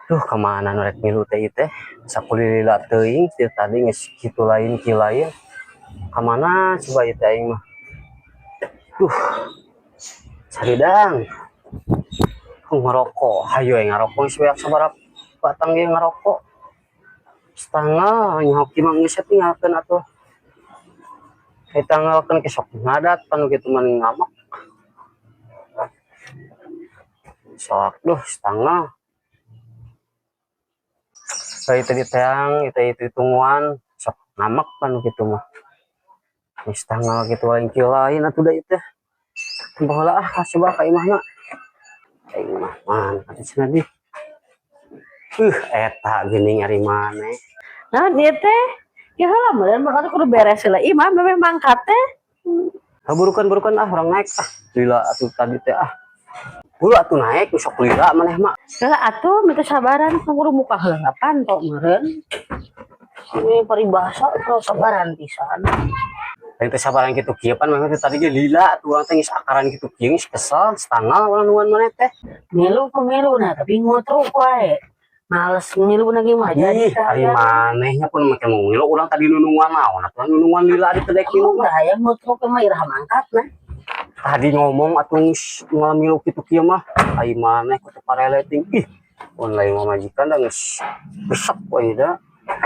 Duh, kemana nu rek milu teh ieu teh? Sakulilila teuing ti tadi geus kitu lain kieu lain. Kamana coba ieu teh aing mah? Duh. Saridang. Ngerokok, hayo aing ngarokok geus beak sabaraha batang ge ngarokok. Setengah nyaho mah geus tinggalkeun atuh. Ditanggalkeun ke sok ngadat pan kitu mah ngamak. Sok duh setengah. Kayak tadi teang, itu tungguan, sok ngamak pan kitu mah. Geus tanggal kitu lain kieu lain atuh da ieu teh. Baheula ah coba ka imahna. Aing mah mana atuh cenah di. Eta geuning ari maneh. Nah, ieu teh ya heula meureun mah kudu beres heula imah memang mangkat teh. Burukan-burukan ah, urang naik ah. Lila atuh tadi teh ah. Buru atuh naik sok lila maneh mah. Heula atuh minta sabaran kudu muka heula panto meureun. Ini paribasa terus sabaran pisan. Lain teh sabaran kitu kieu pan maneh teh tadi ge lila atuh urang teh geus akaran kitu kieu geus kesel setanggal urang nungguan maneh teh. Milu pemilu nah tapi ngutruk wae. Males milu lagi mah jadi Ih, ari manehnya pun make mau ngilu urang tadi nunungan naon atuh nunungan lila di teh kieu mah. Udah hayang ngutruk mah iraha mangkat nah. Tadi ngomong atuh geus ngamilu kitu kieu mah. Ai maneh kutu pareleting ih. Pun lain mah majikan da geus besek we da.